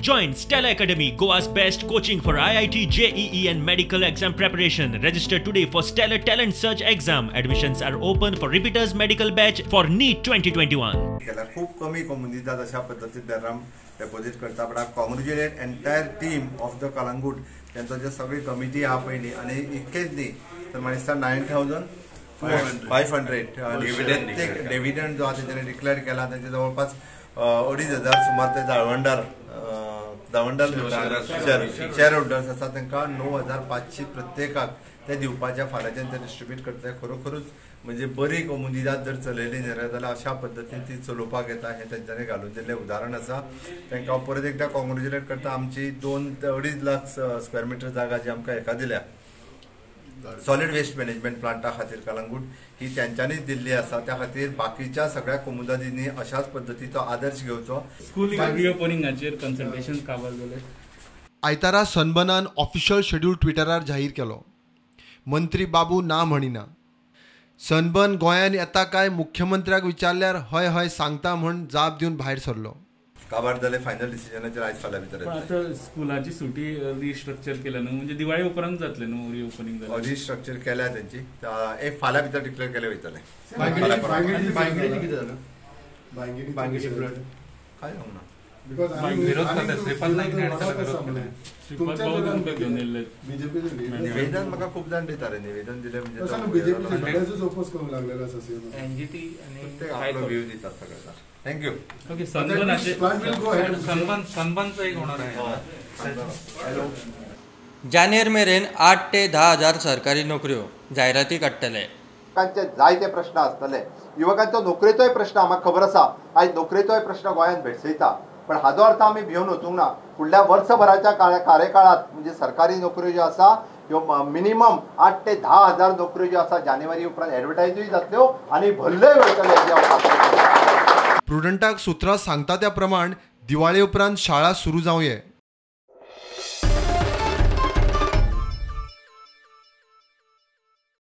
Join Stellar Academy, Goa's best coaching for IIT, JEE and medical exam preparation. Register today for Stellar Talent Search exam. Admissions are open for repeaters medical batch for NEET 2021. केला खूब कमी कोमुनिदाद अशा पद्दतीन धर्म deposit करता, but I congratulate entire team of the Calangute. तेंचो जे सगळी committee आहा पळय न्ही, आनी इतकेच न्ही तर म्हाका दिसता 9500 प्रत्येक डिविडंड जो आहा तेंच्यांनी डिक्लेअर केला. तेंचे जवळपास 2500 सुमार ते जाळवणदार शेअर होल्डर्स आसा, तांकां 9500 प्रत्येकाक ते दिवपाच्या फाल्याच्यान ते डिस्ट्रिब्यूट करतले. खरोखरूच म्हणजे बरी कोमुनिदाद जर चलयली न्ही जाल्यार अशा पद्दतीन ती चलोवपाक येता हें तेंच्यांनी घालून दिल्लें उदाहरण आसा. तांकां हांव परत एकदां कॉंग्रेच्युलेट करता. आमची 2 ते 2.5 लाख स्क्वेअर मिटर जागा जी आमकां हेका दिल्या सॉलिड वेस्ट मॅनेजमेंट प्लांटा खातीर कलंगूट, ही तेंच्यांनीच दिल्ली आसा. त्या खातीर बाकीच्या सगळ्या कोमुनिदादींनी अशाच पद्दतीचो आदर्श घेवचो. स्कूल रिओपनिंगाचेर कन्सल्टेशन काबार जालें. आयतारा सनबर्नान ऑफिशियल शेड्यूल ट्विटरार जाहीर केलो. मंत्री बाबू ना म्हणिना. सनबर्न गोंयांत येता काय मुख्यमंत्र्याक विचारल्यार हय हय सांगता म्हूण जाप दिवन भायर सरलो. काबार जाले फायनल डिसिजनाचेर आयज फाल्यां भितर. आतां स्कुलाची सुटी रिस्ट्रक्चर केल्या न्हू, म्हणजे दिवाळी उपरांत जातलें न्हू रिओपनिंग? रिस्ट्रक्चर केल्या तेंची, एक फाल्यां भितर डिक्लेअर केले वयतलें. काय सांगू ना, निवेदन म्हाका खूब जाण दिता रे. निवेदन दिलें म्हणजे आपलो व्यू दितात सगळ्यांना. Thank you. Okay, सनबर्नचो एक होणार आहे. जानेर मेरेन 8 ते 10 हजार सरकारी नोकऱ्यो जायराती काडटले. युवकांचे जायते प्रश्न आसतले. युवकांचो नोकरेचोय प्रश्न आमकां खबर आसा. आयज नोकरेचोय प्रश्न गोंयांत भेडसयता, पण हाजो अर्थ आमी भिवन वचूंक ना. फुडल्या वर्सभराच्या कार्यकाळांत म्हणजे सरकारी नोकऱ्यो ज्यो आसा ह्यो मिनिमम 8 ते 10 हजार नोकऱ्यो ज्यो आसा जानेवारी उपरांत एडवर्टायजूय जातल्यो आनी भरल्योय वयतल्यो. प्रुडंटाक सुत्रां सांगता त्या प्रमाण दिवाळे उपरांत शाळा सुरू जावये.